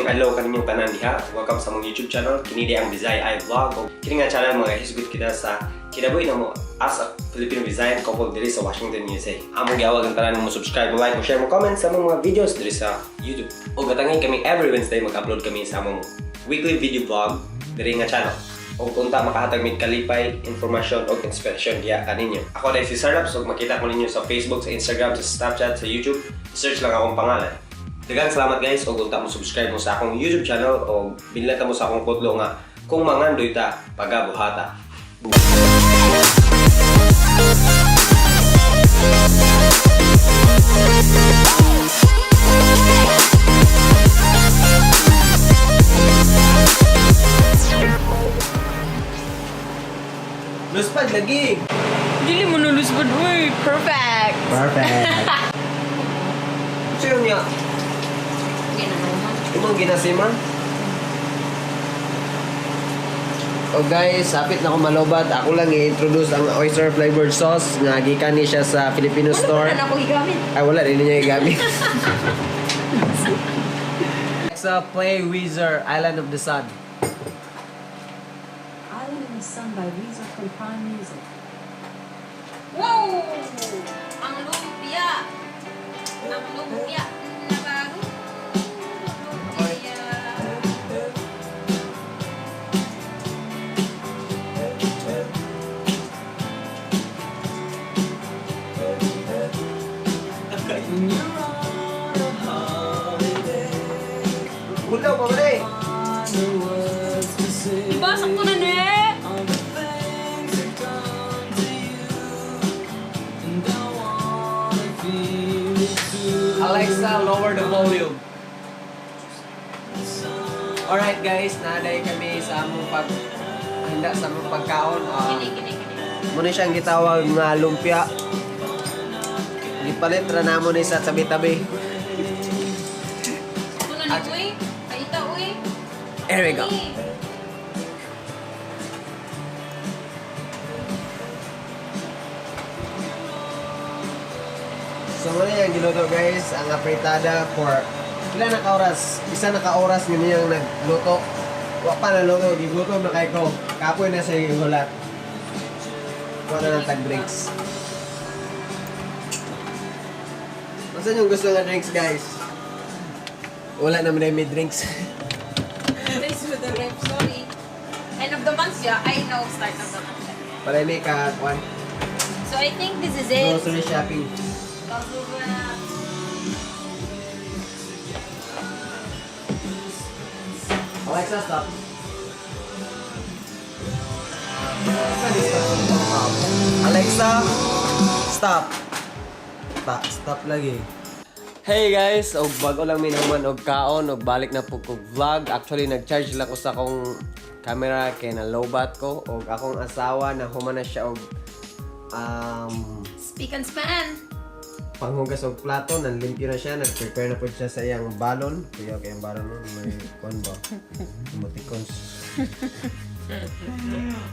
Maayong adlaw kaninyong tanan diha. Welcome sa among YouTube channel. Kini di ang Bisaya Eye Vlog. O kini nga channel mga hisgot kita sa kinabuhi namo as a Filipino Visayan couple diri sa Washington, USA. Among giawag ang tanan mo subscribe, mo like, mo share, mo comment sa among mga videos diri sa YouTube. O gatangi kami every Wednesday, mag-upload kami sa among weekly video vlog diri nga channel. O unta makahatag mig kalipay, informasyon o inspirasyon diha kaninyo. Ako dahil si Sarap, so makita ko ninyo sa Facebook, sa Instagram, sa Snapchat, sa YouTube. Search lang akong pangalan. Daghang salamat, guys, og unta mo subscribe mo sa akong YouTube channel o binlata mo sa akong kutlo nga kung mangandoy ta pagabuhata. Boom. Luspad lagi. Dili mo nulusbod, uy. Perfect. Perfect. Sino niya? Imong ginasima? Oh guys, sapit na ako malobat. Ako lang i-introduce ang oyster flavored sauce nga gikan ni siya sa Filipino store. Wala na ako gigamit. Ay, wala rin niya gigamit. Sa play Weezer, Island of the Sun. Island in the Sun by Weezer from Prime Music. Wow! Ang lumpia! Ang lumpia na bago. Lumpia. Hulaw pa ba eh? Diba, sakto na ni? Alexa, lower the volume. Alright guys, naday kami sa among pag handa sa among pagkaon. Kini, kini, kini. Muna siyang gitawag nga lumpia. Gipalit ra namo ni sa tabi-tabi. Sakto na ni, uy. Kaita, uy. Here we go. Kini. So muna yung giluto, guys, ang apritada for pila na ka oras? Isa na ka oras nga niyang nagluto. Wa pa naluto, gigutom na kay ko. Kapoy na sa gulat. Kuha na lang tag drinks. Basta yung gusto nga drinks, guys? Wala naman na may drinks. Thanks for the rep, sorry. End of the month siya. I know, start of the month siya. Wala may ka kuan. So I think this is it. Grocery shopping. Bubble wrap. Alexa, stop. Alexa, stop. Ta, stop lagi. Hey guys, og bago lang minaman og kaon og balik na po kog vlog. Actually nag-charge lang ko sa akong camera kay na lowbat ko og akong asawa na human na siya og Speak and span. Panghugas og plato, nanlimpyo na siya, nag-prepare na po siya sa iyang balon. Kuya, kay ang balon nun, may kuan ba? Emoticons.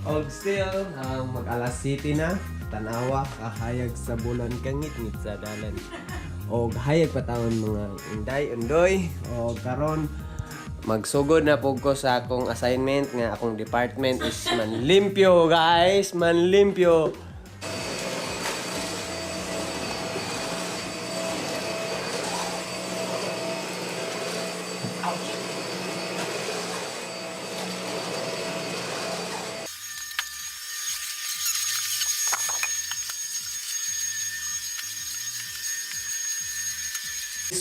Og still, mag alas city na, tanawa, kahayag sa bulan, kangit-ngit sa dalan. Og hayag pa taon mga inday, undoy, og karon magsugod na pug ko sa akong assignment nga akong department is manlimpyo, guys, manlimpyo.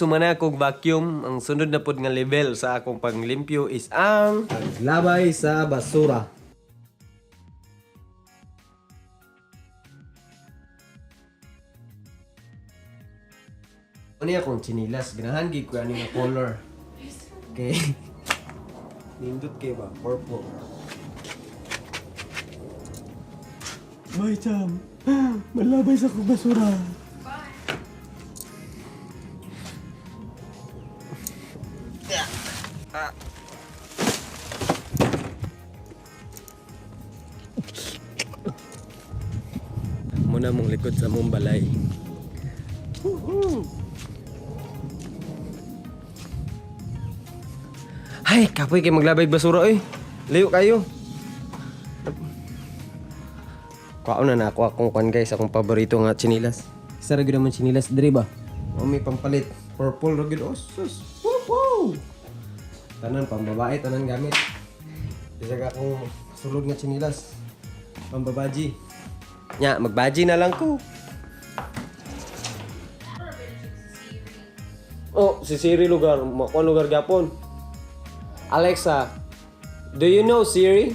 Sumana kog vacuum, ang sunod na pod nga level sa akong panglimpyo is ang paglabay sa basura. Ano akong chinilas? Ganahan gid ko ani nga color. Okay. Nindot kay ba? Purple. Bye, Cham. Malabay sa kong basura. Muna mong likod sa mong balay. Ay, kapoy kay maglabay basura oy. Layo kayo. Kuhaon na na ako akong kuan guys, akong paborito nga tsinilas. Isa ra gyud naman tsinilas diri ba? O may pampalit. Purple ra gyud. Oh, sus. Wow, wow. Tanan pambabae, tanan gamit. Bisag akong sulod nga tsinilas. Pambabaji. Nya, magbaji na lang ko. Oh, si Siri lugar, makuha lugar gapon. Alexa, do you know Siri?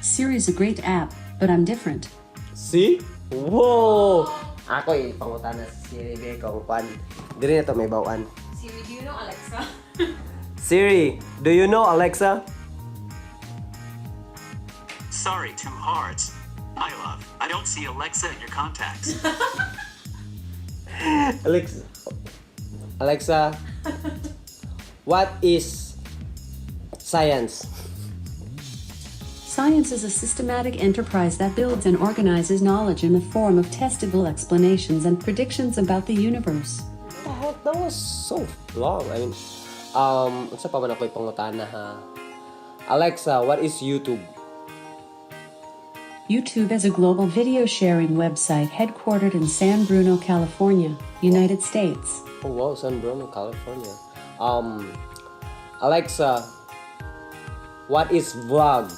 Siri's a great app, but I'm different. See? Whoa! Ako eh, pangutana si Siri be kung kwan. Diri na to may bawaan. Siri, do you know Alexa? Siri, do you know Alexa? Sorry, two hearts. I love. I don't see Alexa in your contacts. Alexa. Alexa, what is science? Science is a systematic enterprise that builds and organizes knowledge in the form of testable explanations and predictions about the universe. What the heck? That was so long. I mean, unsa pa man ako'y pangutana ha? Alexa, what is YouTube? YouTube is a global video sharing website headquartered in San Bruno, California, United States. Oh wow, San Bruno, California. Alexa, what is vlog?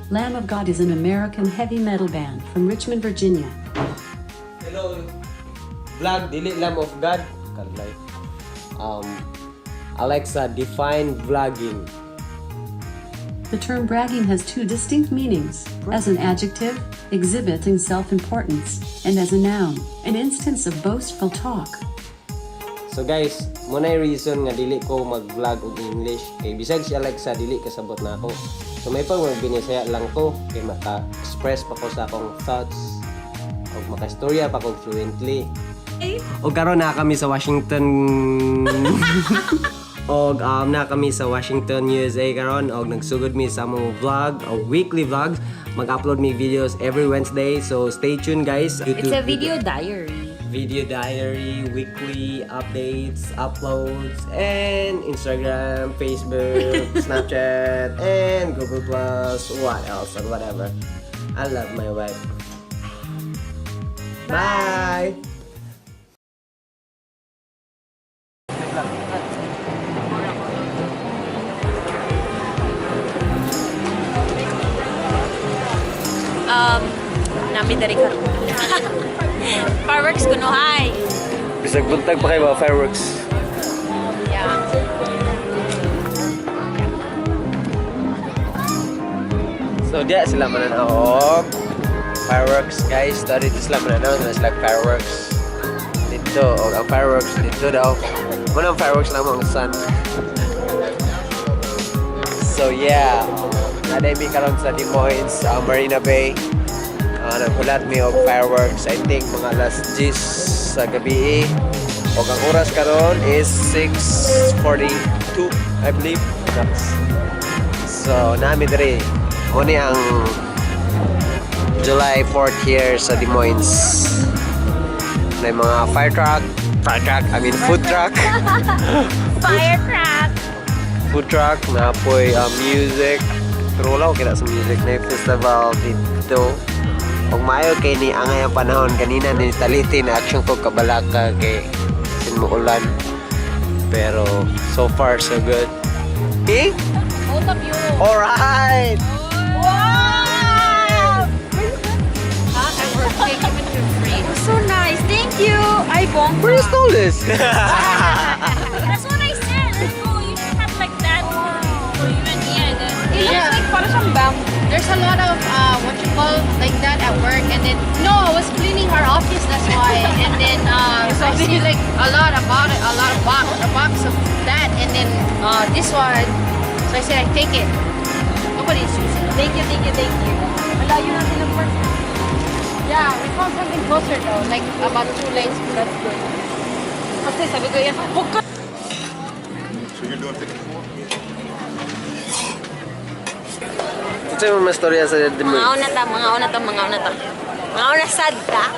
Lamb of God is an American heavy metal band from Richmond, Virginia. Hello, vlog, dili Lamb of God. Karlay. Alexa, define vlogging. The term bragging has two distinct meanings: as an adjective, exhibiting self importance, and as a noun, an instance of boastful talk. So guys, mo na reason nga dili ko mag-vlog og English kay bisag si Alexa dili kasabot na ako. So may pag magbinisaya lang ko kay maka-express pa ko sa akong thoughts og maka-istorya pa ko fluently. Og karon na kami sa Washington og na kami sa Washington, USA karon og nagsugod mi sa among vlog, o weekly vlogs. Mag-upload mi videos every Wednesday. So stay tuned guys. It's a video diary. Video diary, weekly updates, uploads, and Instagram, Facebook, Snapchat, and Google Plus, what else and whatever. I love my wife. Bye. Nami dari karon. Fireworks kuno hay. Bisag buntag pa kayo mga fireworks. Yeah. So diya sila mananaw og fireworks guys. So dito sila mananaw na sila fireworks. Dito og ang fireworks dito daw. Muna ang fireworks na mo ang sun. So yeah, naday mi karon sa Des Moines, Marina Bay. Naghulat mi og fireworks. I think mga alas 10 sa gabi. Og ang oras karon is 6:42, I believe. So, nami diri. Mo ni ang July 4th here sa Des Moines. May mga fire truck, I mean food truck. Fire truck. Food truck na po'y music. Pero wala ko kita sa music na festival dito. Ug maayo kay ni angay ang panahon kanina ni talitin na action ko kabalaka kay sin mo ulan. Pero so far so good. Eh? Both of you. Alright! Wow! They give it for free. So nice. Thank you. Ay, bongga. Where you stole this? That's what I said. Let's go. You should have like that for you and me. And then It looks like para siyang bamboo. There's a lot of what you call like that at work. And then no, I was cleaning our office. That's why. And then I see like a lot about it, a lot of box, a box of that. And then this one. So I said I take it. Nobody's using it. Thank you, thank you, thank you. Malayo natin ang park. Yeah, we found something closer though, like about two lanes. That's good. Kasi sabi ko yan, huwag ka. So you're doing 54? Ito yung mga storya sa Des Mga Moines. una ta, mga una ta, mga una ta. Mga una sad ta.